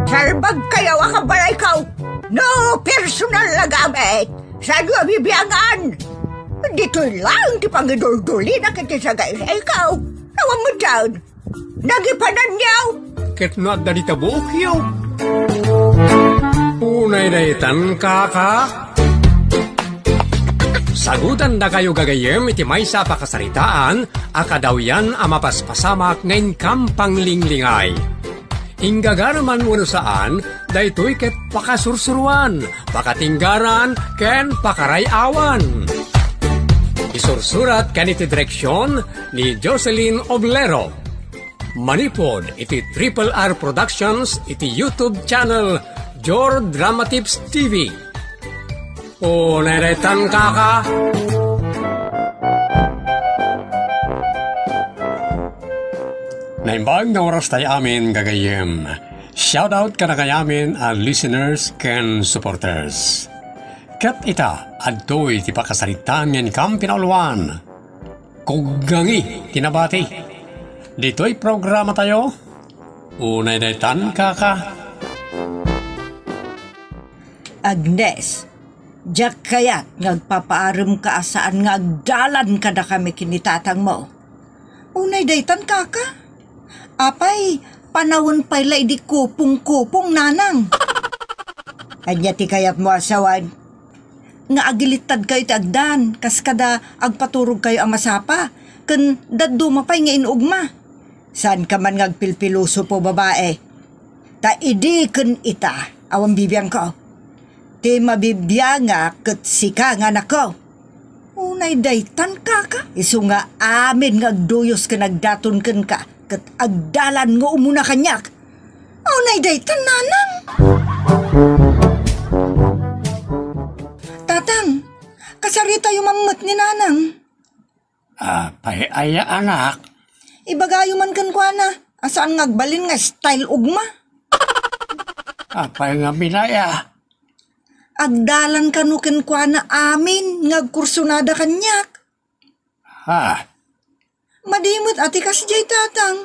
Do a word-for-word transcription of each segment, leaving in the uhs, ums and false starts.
Salbagkayo a kabalayko. No personal a gamit, saanyo a bibiangan. Ditoy laeng ti pangiduldulina iti sagaysayko. Awan met daan. Nagipananyo. Ket no adda dita buokyo. Unay daytan, kaka. Sagutandakayo gagayyem iti maysa a pakasaritaan a kadawyan a mapaspasamak nga inkam panglinglingay. Inggagareman wenno saan, daytoy ket pakasursuroan, pakatinggaran, ken pakaray-awan. Isursurat ken iti direksion ni Jocelyn Oblero. Manipud iti Triple R Productions iti YouTube channel Jor Drama Tips T V. Unay daytan, kaka. Naimbag nga oras tayo amin, gagayyem. Shoutout kadagay amin a listeners ken supporters. Ket ita, adtoy ti pakasaritaan nga inkam pinauluan. Kuggangi ti nabati. Ditoy programa tayo. Unay daytan, kaka. Agnes, diak kayat nga agpapaaremka a saan nga agdalan kadakami ken ni tatangmo. Unay daytan, kaka. Apay, panawen pay la idi kupongkupong, nanang. Ania ti kayatmo a sawen? Nga agilittadkayo ti agdan, kas kada agpaturogkayo a masapa, ken dadduma pay nga inugma. Saanka man nga agpilpilosopo, babae. Ta idi ken ita, awan bibiangko. Ti mabibiangak ket sika nga anakko. Unay daytan, kaka, isu nga amin nga agduyos ken agdaton kenka, ket agdalan nga umuna kaniak. Unay daytan, nanang. Tatang, kasaritayo man met ni nanang. Apay aya, anak? Ibagayo man kenkuana, a saan nga agbalin nga style ugma. Apay ngamin aya? Agdalan kano kenkuana amin nga agkursunada kaniak. Ha? Madi met a ti kasdiay, tatang.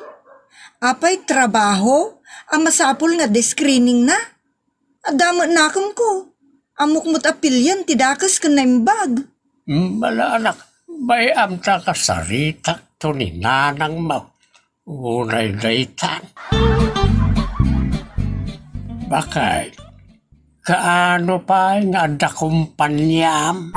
Apay trabaho a masapul nga di screening na? Adda met nakemko. Ammok met a pilien ti dakes ken naimbag. Bala, anak, bay-am ta kasaritakto ni nanangmo. Unay daytan. Bakit? Kaano pay nga adda kumpaniam?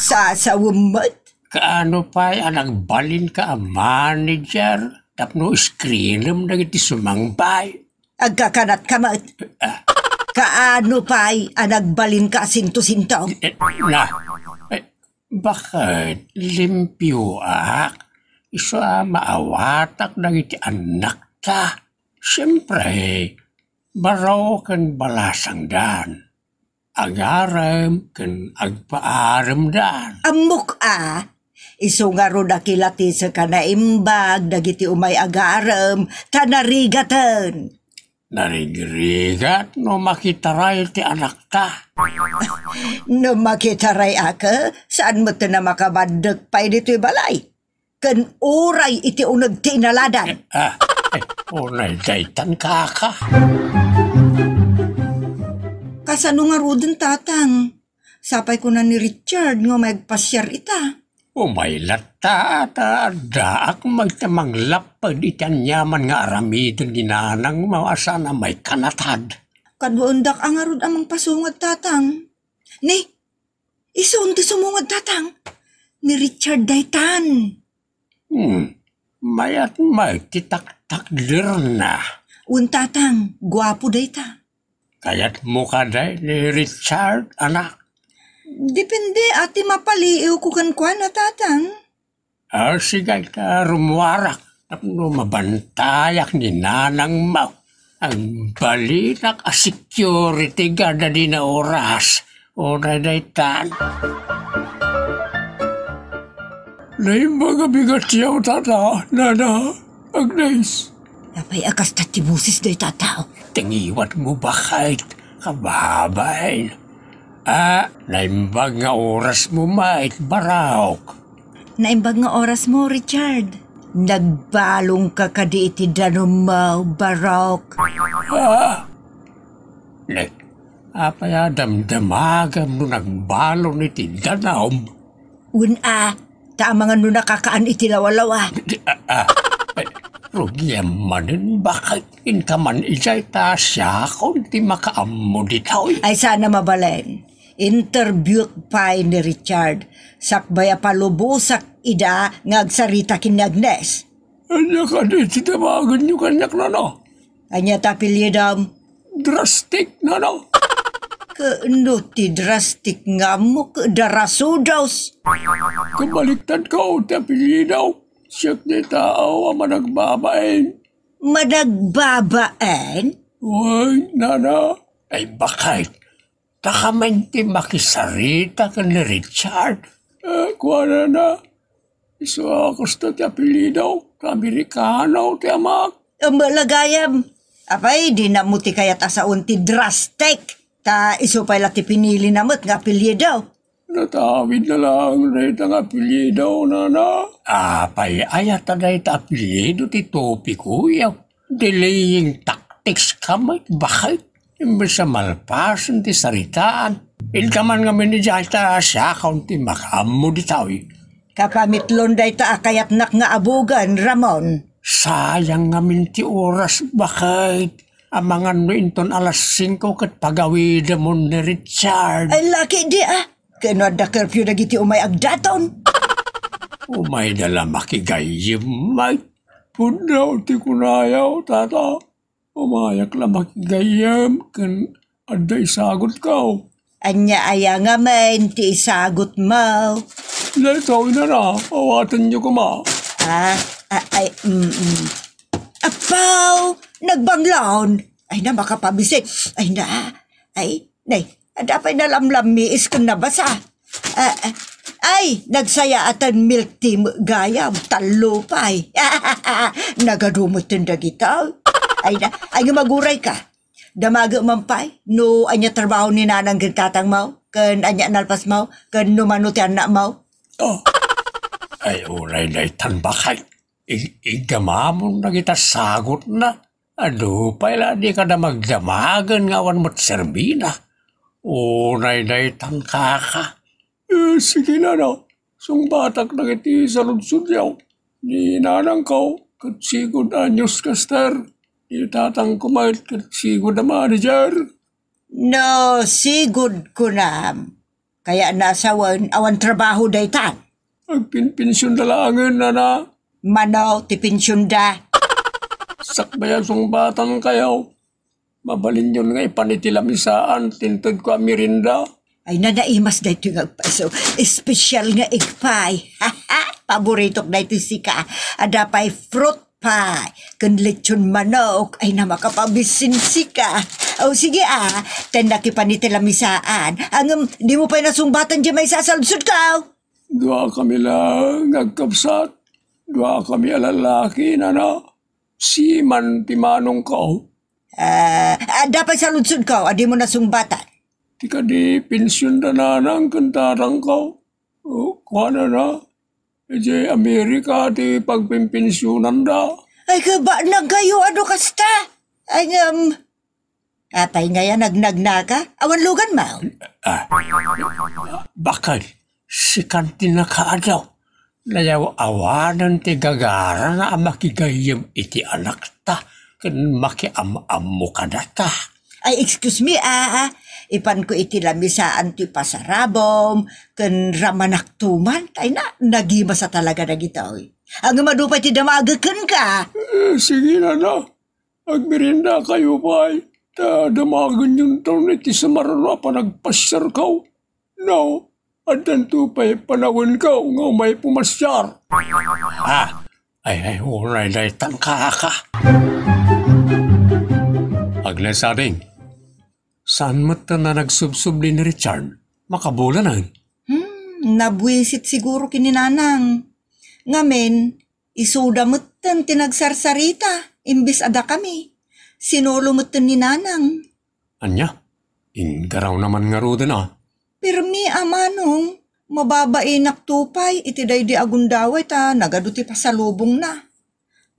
Sasawem met. Kaano pay a nagbalinka a manager tapno screenem dagiti sumangbay? Agkakanatka met. Ah. Kaano pay a nagbalinka a sinto-sinto? Eh, na, eh, bakit? Limpioak. Isu a maawatak dagiti annakta. Siempre, baro ken balasangdan. Agarem ken agpaaremdan. Ammok a, isu ngarud a kilatisek a naimbag dagiti umay agarem ta narigaten. Narigrigat no makitaray ti anakta. No makitaray a, saan met a makabaddek pay ditoy balay? Ken uray iti uneg ti inaladan. Ah, eh, unay daytan, kaka. Kasano ngaruden, tatang? Sapay kuna ni Richard nga umay agpasiar ita. Umay latta, ta addaak met a manglapped iti aniaman nga aramiden ni nanangmo a saan a maikanatad. Kaduaendak a ngarud a mangpasungad, tatang. Ni, isun ti sumungad, tatang. Ni Richard daytan. Hmm, mayat met ti taktakderna. Wen, tatang, guapo dayta. Kayatmo kadi ni Richard, anak? Depende a ti mapaliiwko kenkuana, tatang. Ah, sige, ta rumuarak tapno mabantayak ni nanangmo. Agbalinak a security guard a dina oras. Unay daytan. Naimbag a bigatyo, tata, nana, Agnes. Apay a kasta ti boses dayta a tao? Ti ngiwatmo, baket, kababain. Ah, naimbag nga orasmo met, Barok. Naimbag nga orasmo, Richard. Nagbalongka kadi iti danummo, Barok. Ah, Ne, apay a damdamagam no nagbalon iti danum? Wen a, ta amangan no nakakaan iti lawalawa. Di, ah, ah, eh, rugiam manen, baket inka man idiay ta siakon ti makaammo ditoy. Ay, sana mabalin. Interviewek pay ni Richard. Sakbay a palubosak ida nga agsarita ken ni Agnes. Ania kadi ti damagenyo kaniak, nana? Ania ti apelyidam? Drastic, nana. Ket no ti drastic nga ammo ket darasudos. Kabaliktadko ti apelyido. Siak ti tao a managbabain. Managbabain? Wen, nana. Ay, baket. Ta kami ti makisarita ken ni Richard. Eh, kuanana, isu a kasta ti apelyido, ta Amerikano ti amak. Amba la gayam. Apay, dina mo ti kayat a sawen ti drastic. Ta isu pay la ti pinilina met nga apelyido. Natawidna laeng dayta nga apelyido, nana. Apay, aya ta dayta apelyido ti topiko, ya. Delaying tactics ka met, baket. Imbes a malpasen ti saritaan. Inka man ngamin idiay ta siakon ti makaammo ditoy. Kapamitlon dayta a kayatnak nga abugen, Ramon. Sayang ngamin ti oras, baket. Amangan no inton alas singko ket pagawidemon ni Richard. Ay, laki di, ah. Ken no adda curfew dagiti umay agdaton. Umayda la makigayyem, met. Pudno ti kunayo, tata. Umayak la makigayyem ken adda isagutko. Ania aya ngamin ti isagutmo? Daytoy, nana, awatenyo koma. Ah, ah, ay, mm, mm. Apaw, nagbanglon. Ay na, makapabisin. Ay na, ay, nay, adda pay nalamlammiis ken nabasa. Ah, ah, ay, nagsayaaten milk tea met gayam, tallo pay. Nagadu metten dagita. Ay na, ay nga magurayka. Damagek man pay, no ania trabaho ni nanang ken tatangmo, ken ania nalpasmo, ken no mano ti annakmo. Oh. Ay, unay daytan, baket. Ig-, iggamamon dagita sagutna. Adu pay la, di kada magdamagen nga awan met serbina. Unay daytan, kaka. Eh, sige, nana. Sungbatak dagiti saludsodyo. Ni nanangko, ket sigud a newscaster. Ni tatangko met, ket sigud a manager. No, sigud kunam. Kayatna a sawen, awan trabaho daytan. Agpinpensionda laengen, nana. Mano ti pensionda? Sakbay a sungbatankayo. Mabalinyon nga ipan iti lamisaan ti intedko a merienda. Ay, nanaimas daytoy nga agpayso. Espesyal nga egg pie. Paboritok daytoy sika. Adda pay fruit pie ken lechon manok. Ay, na makapabisin sika. O, sige, ah. Tennak ipan iti lamisaan. Ngem, dimo pay nasungbatan diay maysa a saludsodko. Duakami la nga agkabsat. Duakami a lallaki, nana. Siman ti manongko. Ah, adda pay saludsodko a dimo nasungbatan. Ti kadi pensionda nanang ken tatangko. O, kuanana, idiay Amerika ti pagpinpensionanda. Ay, kabanag kayo, adu kasta? Ay, ngem, apay ngay a nagnagnaka? Awan luganmo? Ah, baket, sikan ti nakaadaw. Nayaw-awanen ti gagarana a makigayyem iti anakta ken makiam-ammo kadata. Ay, excuse me, ah, ah. Ipanko iti lamisaan ti pasarabom ken ramanakto man. Ay na, nagimas a talaga dagitoy. Ngem adu pay ti damagek kenka. Eh, sige, nana. Agmeriendakayo pay, ta damagenyonton iti sumaruno a panagpasiarko. No, addanto pay panawenko nga umay pumasiar. Ah, ay, ay, unay daytan, kaka. Agnes, ading, saan met ta nagsubsubli ni Richard? Makabulanen? Hmm, nabuisit siguro ken ni nanang. Ngamin, isuda metten ti nagsarsarita, imbes a dakami. Sinolo metten ni nanang. Ania? Inggarawna man ngaruden a? Permi a manong, mababainakto pay iti daydi a gundaway ta nagadu ti pasalubongna.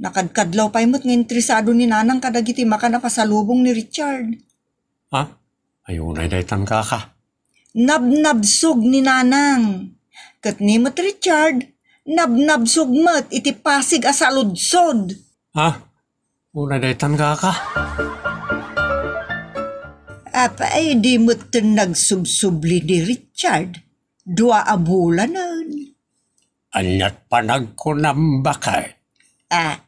Nakadkadlaw pay met nga interesado ni nanang kadagiti makan a pasalubong ni Richard. Ha? Ay, unay daytan, kaka. Nabnabsog ni Nanang. Ket ni met Richard, nabnabsog met iti Pasig a saludsod. Ha? Unay daytan, kaka. Apay, di metten nagsubsubli ni Richard? Dua a bulanen. Aniat panagkunam, baket? Ah.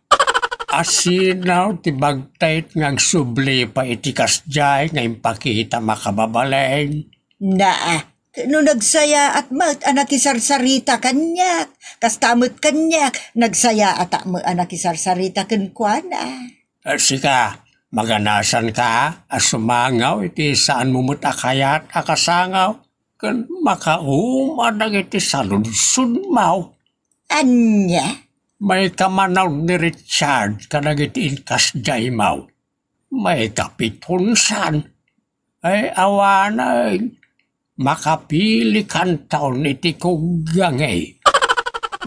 Asino ti bagtayo nga agsubli pay iti kasdiay nga impakita makababalin? Naa, no nagsayaat met a nakisarsarita kaniak, kasta met kaniak, nagsayaat met a nakisarsarita kenkuana. Eh, sika, maganasanka a sumangaw iti saanmo met a kayat a kasangaw ken makauma dagiti saludsodmo. Ania? Maikamanawd ni Richard kadagiti inkasdiaymo. Maikapiton san. Ay, awanen, makapilikanton iti kuggangi.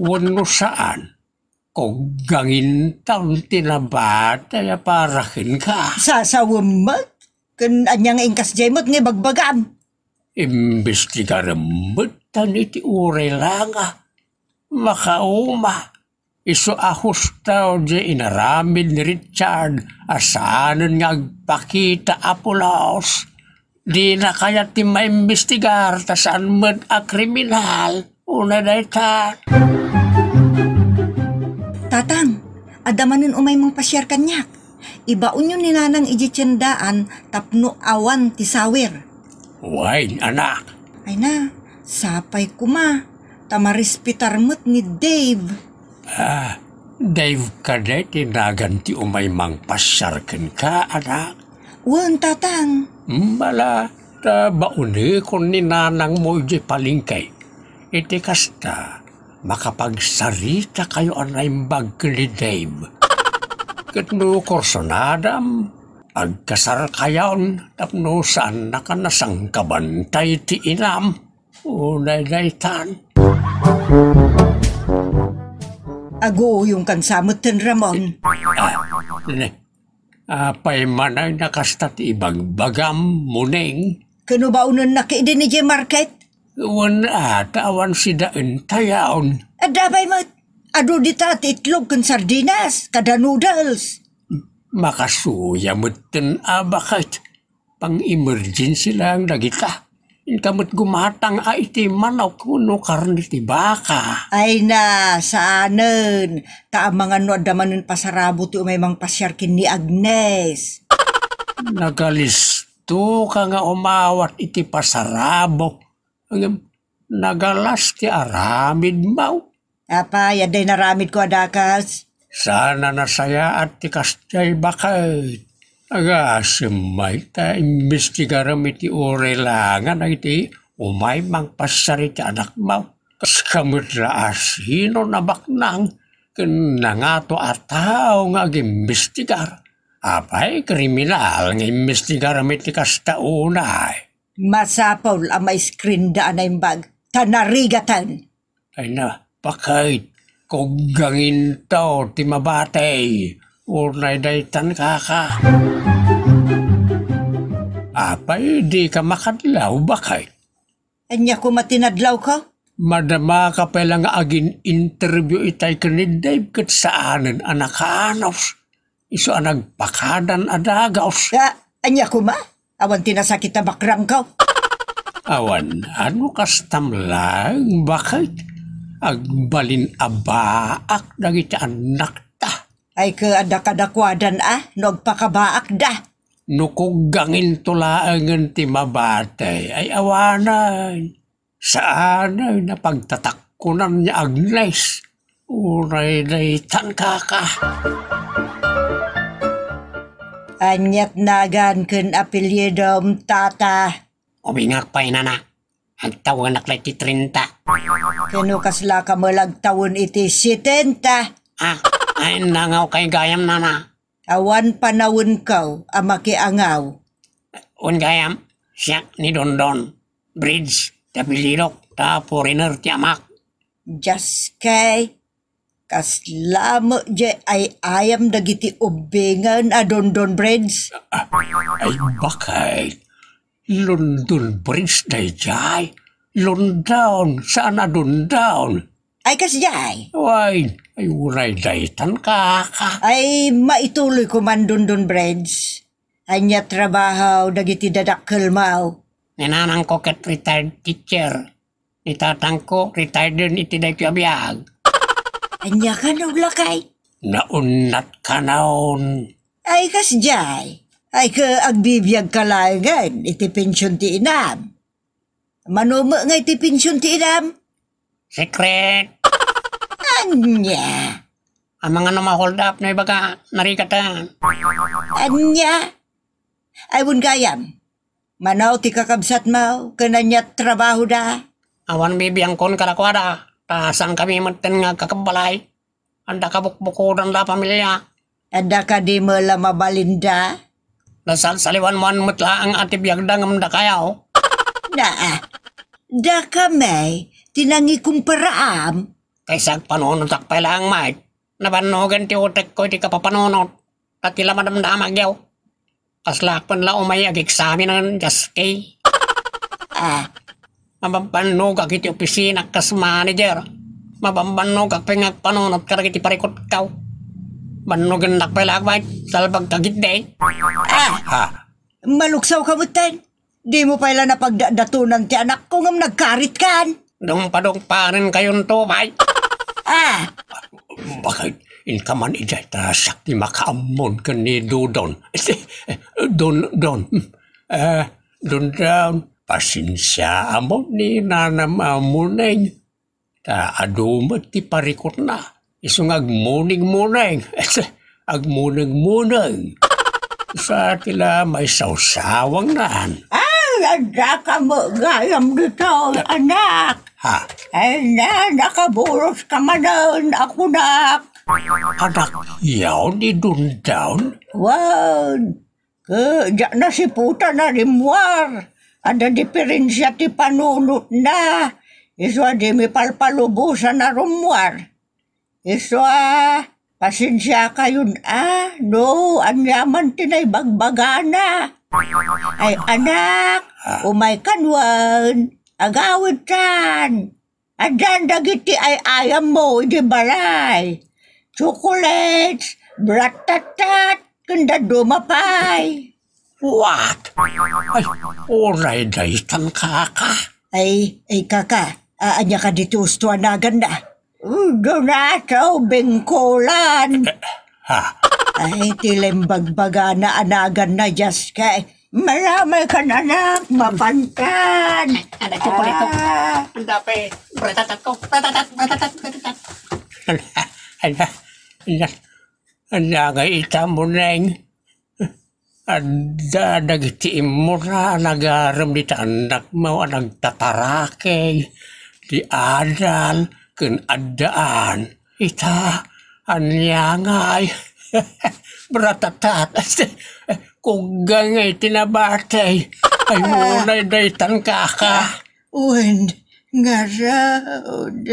Wenno saan, kugganginton ti nabatay a para kenka. Sasawem met? Ken ania nga inkasdiay met nga ibagbagam? Imbestigarem met tan iti uray la nga makauma. Isu a husto diay inaramid ni Richard a saanen nga agpakita a pulos. Dina kayat ti maimbestigar ta saan met a kriminal. Unay dayta. Tatang, adda manen umay mangpasiar kaniak. Ibaonyo ni Nanang idiay tiendaan tapno awan ti sawer. Wen, anak. Ay na, sapay koma, ta marespetar met ni Dave. Ah, Dave kadi ti nagan ti umay mangpasiar kenka, anak? Wen, tatang. Mala, ta baonekon ni nanangmo idiay palengke. Iti kasta, makapagsaritakayo a naimbag ken ni Dave. Ket no kursunadam, agkasarkayon tapno saannaka a nasangkabantay ti inam. Unay daytan. Aguyongkan sa metten, Ramon. Ah, ne. Apay manen a kasta ti ibagbagam, Muneng? Ken no baonennak idi idiay market? Wen a, ta awan sida entayon. Adda pay met. Adu dita ti itlog ken sardinas, kada noodles. Makasuya metten a baket. Pang-emergency laeng dagita. Inka met gumatang a iti manok wenno karne ti baka. Ay na, saanen. Ta amangan no adda manen pasarabo ti umay mangpasiar ken ni Agnes. Nagalistoka nga umawat iti pasarabo. Ngem, nagalas ti aramidmo. Apay, adda inaramidko a dakas? Saan a nasayaat ti kasdiay, baket. Agasem met ta imbestigarem iti uray la nga dagiti umay mangpasiar iti anakmo. Kaska met la a sino nabaknang ken nangato a tao nga agimbestigar. Apay, kriminal nga imbestigarem iti kasta unay. Masapul a maiskrinda a naimbag, ta narigaten. Ay na, baket, kugganginto ti mabati. Unay daytan, kaka. Apay, dika makadlaw, baket? Ania koma ti nadlawko? Madamaka pay la nga agin-interview itay ken ni Dave ket saanen a nakanos. Isu a nagpakadan a dagus. Ah, ania koma? Awan ti nasakit a bakrangko. Awan, ano kastam laeng, baket? Agbalin a baak dagiti annakta. Ay, ket adda kadakuadan a no agpakabaakda. No kugganginto laengen ti mabati, ay awanen. Saan a napagtatakkunan ni Agnes. Uray daytan, kaka. Aniat nagan ken apelyidom, tata? Ubingak pay, nana. Agtawenak la iti trenta. Ken no kasla ka met la agtawen iti setenta? Ah, ay, nangaw kay gayam, nana. Awan panawenko a makiangaw. Wen gayam, siak ni Dondon. Bridge ti apelyidok, ta foreigner ti amak. Dios kay, kasla met diay ay-ayam dagiti ubbingen a Dondon Bridge. Ah, ay, baket. London Bridge daydiay. London, saan a Dondon? Ay, kasdiay. Way, ay, uray daytan, kaka. Ay, maituloy ko man, Dondon Bridge. Ania trabaho dagiti dadakkelmo? Ni nanangko ket retired teacher. Ni tatangko, retired iti daytoy a biag. Ania kano, lakay? Naunnat kanon. Ay, kasdiay. Ay, ka agbibiag ka laengen iti pension ti inam. Mano met nga iti pension ti inam? Secret. Ania? Amangan no ma-hold up no ibaga, narikatan. Ania? Ay, wen gayam. Mano ti kakabsatmo, ken ania trabahoda? Awan bibiangkon kadakuada, ta saankami metten nga agkakabbalay. Adda kabukbukodan la a pamilia. Adda kadi met la mabalinda? Nasalsaliwanmo met laeng a ti biagda ngem dakayo. Naa, dakami ti nangikumparaam. Kaysa agpanunotak pay laeng, Mike. Nabannogen ti utekko iti kapapanunot. Ta ti la madamdamagyo. Kaslaak pay la umay ageksamen, Jaski. Ah. Mabambannogak iti opisina kas manager. Mabambannogak pay nga agpanunot kadagiti parikutko. Bannogennak pay la agmay, salbag kagiddi. Ah. Ha? Maluksawka metten. Dimo pay la napagdadatonan ti anakko ngem nagkaritkan. Dungpadungpanen kayonto, bay. Ah. Bakit? Inka man idiay ta siak ti makaammon ken ni Dodon. Don, Don. Eh, Don, Don. Pasensiaam ni nanam a Muneng. Ta adu met ti parikutna. Isu nga agmuneng-muneng. Agmuneng-muneng. Sa ti la maisawsawangnan. Ay, adda ka met gayam ditoy, anak. Ha? Ay na, nakaburos ka manen, akunak. Anak yaw ni Dondon? Wen, ket diak nasiputan a rimmuar. Adda diferensia ti panunotna. Isu a di mipalpalubosan a rummuar. Isu a, pasensiakayon a, no, aniaman ti naibagbagana. Ay, anak, ah, umaykan wen, agawidtan. Addan dagiti ay-ayammo idi balay. Chocolates, brat-tat-tat, ken dadduma pay. What? Ay, uray daytan, kaka. Ay, ay, kaka, a-, ania kadi ti usto a naganna? Donato Bengkolan. Eh, ha? Ay, ti la imbagbagana a naganna, Jaski. Maramay kan, anak, mapankan. Ada, tsokolate. Ah. Ang dape. Ratatat ko. Ratatat, ratatat, ratatat. Ala, ala, ala. Ala nga ita, Muneng. Adda dagiti immura a nagarem dita annakmo a nagtatarakey, ti adal ken addaan. Ita, ania ngay? Bratatat, kugga ngay ti nabati. Ay, munay daytan, kaka. Wen, ngarud.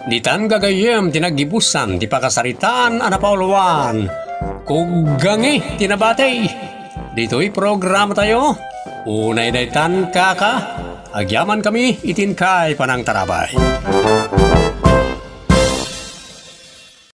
Ditan gagayyem ti naggibusan ti pakasaritaan a napauluan. Kuggangi ti nabati. Ditoy programatayo, unay daytan, kaka, agyaman kami iti inkay panangtarabay.